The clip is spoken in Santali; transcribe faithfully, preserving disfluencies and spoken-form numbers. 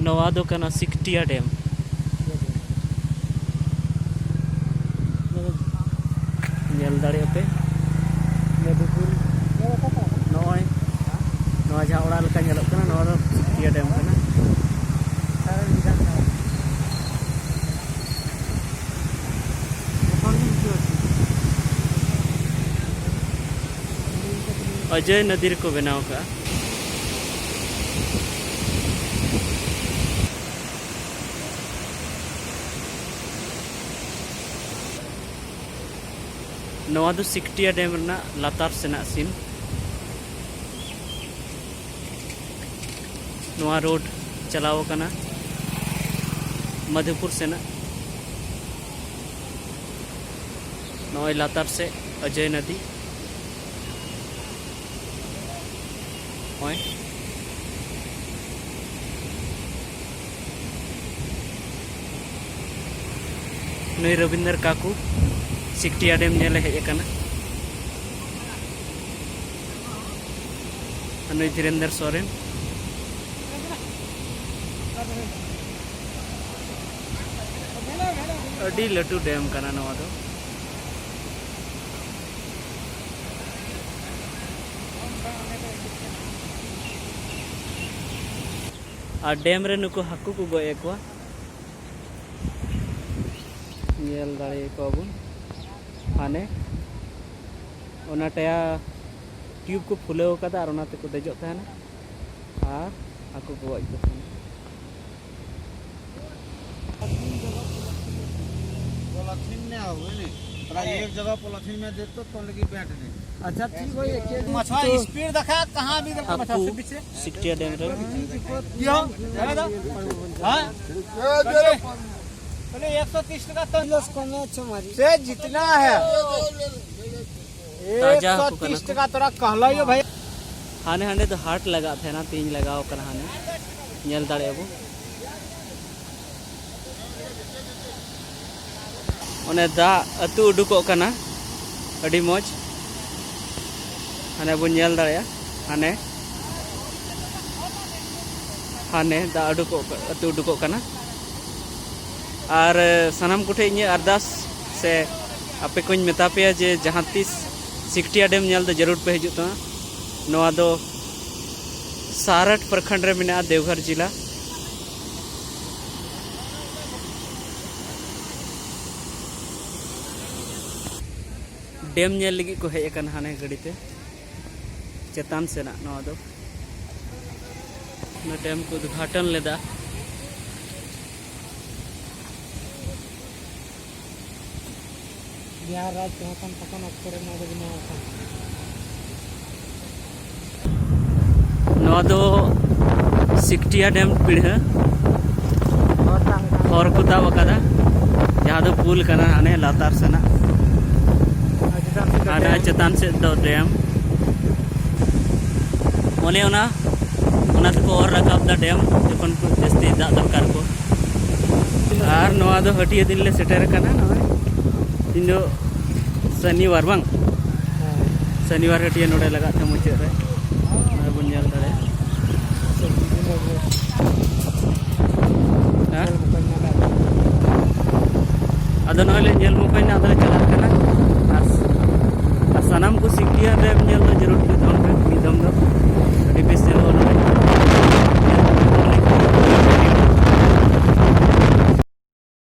ᱱᱚᱣᱟ ᱫᱚ ᱠᱟᱱᱟ ᱥᱤᱠᱴᱤᱭᱟ ᱰᱮᱢ᱾ ᱧᱮᱞ ᱫᱟᱲᱮᱭᱟᱜ ᱯᱮ᱾ ᱱᱚᱜᱼᱚᱭ ᱱᱚᱣᱟ ᱡᱟᱦᱟᱸ ᱚᱲᱟᱜ ᱞᱮᱠᱟ ᱧᱮᱞᱚᱜ ᱠᱟᱱᱟ, ᱱᱚᱣᱟ ᱫᱚ ᱥᱤᱠᱴᱤᱭᱟ ᱰᱮᱢ ᱠᱟᱱᱟ᱾ ᱚᱡᱚᱭ ᱱᱚᱫᱤ ᱨᱮᱠᱚ ᱵᱮᱱᱟᱣ ᱠᱟᱜᱼᱟ᱾ ᱱᱚᱣᱟ ᱫᱚ ᱥᱤᱠᱴᱤᱭᱟ ᱰᱮᱢ ᱨᱮᱱᱟᱜ ᱞᱟᱛᱟᱨ ᱥᱮᱱᱟᱜ ᱥᱤᱱ᱾ ᱱᱚᱣᱟ ᱨᱳᱰ ᱪᱟᱞᱟᱣ ᱟᱠᱟᱱᱟ ᱢᱚᱫᱷᱩᱯᱩᱨ ᱥᱮᱱᱟᱜ᱾ ᱱᱚᱜᱼᱚᱭ ᱞᱟᱛᱟᱨ ᱥᱮᱫ ᱚᱡᱚᱭ ᱱᱚᱫᱤ᱾ ᱱᱚᱜᱼᱚᱭ ᱱᱩᱭ ᱨᱚᱵᱤᱱᱫᱨ ᱠᱟᱠᱩ ᱥᱤᱠᱴᱤᱭᱟ ᱰᱮᱢ ᱧᱮᱞᱮ ᱦᱮᱡ ᱟᱠᱟᱱᱟ᱾ ᱟᱨ ᱱᱩᱭ ᱫᱷᱤᱨᱮᱱᱫᱨ ᱥᱚᱨᱮᱱ᱾ ᱟᱹᱰᱤ ᱞᱟᱹᱴᱩ ᱰᱮᱢ ᱠᱟᱱᱟ ᱱᱚᱣᱟ ᱫᱚ᱾ ᱟᱨ ᱰᱮᱢ ᱨᱮ ᱱᱩᱠᱩ ᱦᱟᱹᱠᱩ ᱠᱚ ᱜᱚᱡ ᱮᱫ ᱠᱚᱣᱟ, ᱧᱮᱞ ᱫᱟᱲᱮᱭᱟᱠᱚᱣᱟ ᱵᱚᱱ᱾ ᱦᱟᱱᱮ ᱚᱱᱟ ᱴᱟᱭᱟ ᱴᱤᱭᱩᱵᱽ ᱠᱚ ᱯᱷᱩᱞᱟᱹᱣ ᱠᱟᱫᱟ ᱟᱨ ᱚᱱᱟ ᱛᱮᱠᱚ ᱫᱮᱡᱚᱜ ᱛᱟᱦᱮᱱᱟ ᱟᱨ ᱦᱟᱹᱠᱩ ᱠᱚ ᱜᱚᱡ ᱠᱚ ᱛᱟᱦᱮᱱᱟ᱾ पॉलीथीन में आओ, है नहीं? तोरा एक जगह पॉलीथीन में देतो, तो लगी बैठ नहीं। अच्छा, ठीक हो, ये के जी मछुआ तो स्पीड देखा, कहाँ भी देखा मछुआ हाकू से पीछे। सिकटिया डैम रे। यो, है ना? हाँ? चलिए, चलिए, एक सौ तीस टका तो लॉस कम है, अच्छा मारी। से जितना है। ताजा एक सौ तीस टका तोरा कहलो यो भाई। ᱦᱟᱱᱮ ᱦᱟᱸᱰᱮ ᱫᱚ ᱦᱟᱴ ᱞᱟᱜᱟᱜ ᱛᱟᱦᱮᱱᱟ, ᱛᱮᱦᱮᱧ ᱞᱟᱜᱟᱣ ᱠᱟᱱᱟ ᱦᱟᱱᱮ᱾ ᱧᱮᱞ ᱫᱟᱲᱮᱭᱟᱜᱼᱟ ᱵᱚ᱾ ᱚᱱᱮ ᱫᱟᱜ ᱟᱹᱛᱩ ᱩᱰᱩᱠᱚᱜ ᱠᱟᱱᱟ, ᱟᱹᱰᱤ ᱢᱚᱡᱽ᱾ ᱦᱟᱱᱮ ᱵᱚᱱ ᱧᱮᱞ ᱫᱟᱲᱮᱭᱟᱜᱼᱟ, ᱦᱟᱱᱮ᱾ ᱦᱟᱱᱮ ᱫᱟᱜ ᱩᱰᱩᱠᱚᱜ, ᱟᱹᱛᱩ ᱩᱰᱩᱠᱚᱜ ᱠᱟᱱᱟ᱾ ᱟᱨ ᱥᱟᱱᱟᱢ ᱠᱚᱴᱷᱮᱱ ᱤᱧᱟᱹᱜ ᱟᱨᱫᱟᱥ ᱥᱮ ᱟᱯᱮ ᱠᱚᱧ ᱢᱮᱛᱟ ᱯᱮᱭᱟ ᱡᱮ ᱡᱟᱦᱟᱸ ᱛᱤᱥ ᱥᱤᱠᱴᱤᱭᱟ ᱰᱮᱢ ᱧᱮᱞ ᱫᱚ ᱡᱟᱹᱨᱩᱲ ᱯᱮ ᱦᱤᱡᱩᱜ ᱛᱟᱢᱟ᱾ ᱱᱚᱣᱟ ᱫᱚ ᱥᱟᱨᱟᱴ ᱯᱨᱚᱠᱷᱚᱸᱰ ᱨᱮ ᱢᱮᱱᱟᱜᱼᱟ, ᱫᱮᱣᱜᱷᱚᱨ ᱡᱮᱞᱟ᱾ ᱰᱮᱢ ᱧᱮᱞ ᱞᱟᱹᱜᱤᱫ ᱠᱚ ᱦᱮᱡ ᱟᱠᱟᱱᱟ ᱦᱟᱱᱮ ᱜᱟᱹᱰᱤ ᱛᱮ᱾ ᱪᱮᱛᱟᱱ ᱥᱮᱱᱟᱜ ᱱᱚᱣᱟ ᱫᱚ, ᱚᱱᱟ ᱰᱮᱢ ᱠᱚ ᱩᱫᱽᱜᱷᱟᱴᱚᱱ ᱞᱮᱫᱟ᱾ ᱵᱤᱦᱟᱨ ᱨᱟᱡᱽ ᱛᱟᱦᱮᱸ ᱠᱟᱱ ᱛᱚᱠᱷᱚᱱ ᱚᱠᱛᱚ ᱨᱮ ᱱᱚᱣᱟ ᱫᱚ ᱵᱮᱱᱟᱣ ᱟᱠᱟᱱᱟ᱾ ᱱᱚᱣᱟ ᱫᱚ ᱥᱤᱠᱴᱤᱭᱟ ᱰᱮᱢ ᱯᱤᱲᱦᱟᱹ ᱦᱚᱨ ᱠᱚ ᱫᱟᱵ ᱟᱠᱟᱫᱟ, ᱡᱟᱦᱟᱸ ᱫᱚ ᱯᱩᱞ ᱠᱟᱱᱟ ᱦᱟᱱᱮ ᱞᱟᱛᱟᱨ ᱥᱮᱱᱟᱜ᱾ ᱟᱨ ᱪᱮᱛᱟᱱ ᱥᱮᱫ ᱫᱚ ᱟᱨ ᱰᱮᱢ᱾ ᱪᱮᱛᱟᱱ ᱥᱮᱫ ᱫᱚ ᱰᱮᱢ᱾ ᱚᱱᱮ ᱚᱱᱟ, ᱚᱱᱟ ᱛᱮᱠᱚ ᱚᱨ ᱨᱟᱠᱟᱵ ᱫᱟ ᱰᱮᱢ, ᱡᱚᱠᱷᱚᱱ ᱠᱚ ᱡᱟᱹᱥᱛᱤ ᱫᱟᱜ ᱫᱚᱨᱠᱟᱨ ᱠᱚ᱾ ᱟᱨ ᱱᱚᱣᱟ ᱫᱚ ᱦᱟᱹᱴᱤᱭᱟᱹ ᱫᱤᱱ ᱞᱮ ᱥᱮᱴᱮᱨ ᱟᱠᱟᱱᱟ᱾ ᱱᱚᱜᱼᱚᱭ ᱛᱤᱦᱤᱧ ᱫᱚ ᱥᱚᱱᱤᱵᱟᱨ ᱵᱟᱝ? ᱦᱮᱸ᱾ ᱥᱚᱱᱤᱵᱟᱨ ᱦᱟᱹᱴᱤᱭᱟᱹ ᱱᱚᱰᱮ ᱞᱟᱜᱟᱜ ᱛᱮ ᱢᱩᱪᱟᱹᱫ ᱨᱮ᱾ ᱱᱚᱜᱼᱚᱭ ᱵᱚᱱ ᱧᱮᱞ ᱫᱟᱲᱮᱭᱟᱜᱼᱟ᱾ ᱦᱮᱸ? ᱟᱫᱚ ᱱᱚᱜᱼᱚᱭ ᱞᱮ ᱧᱮᱞ ᱢᱚᱠᱚᱧ ᱱᱟ, ᱟᱫᱚ ᱞᱮ ᱪᱟᱞᱟᱜ ᱠᱟᱱᱟ᱾ ᱟᱨ, ᱟᱨ ᱥᱟᱱᱟᱢ ᱠᱚ ᱥᱤᱠᱷᱤᱭᱟᱹ ᱨᱮ ᱧᱮᱞ ᱫᱚ ᱡᱟᱹᱨᱩᱲ ᱯᱮ ᱛᱟᱵᱚᱱ ᱯᱮ ᱢᱤᱫ ᱫᱚᱢ ᱫᱚ᱾ ᱟᱹᱰᱤ ᱵᱮᱥ ᱧᱮᱞ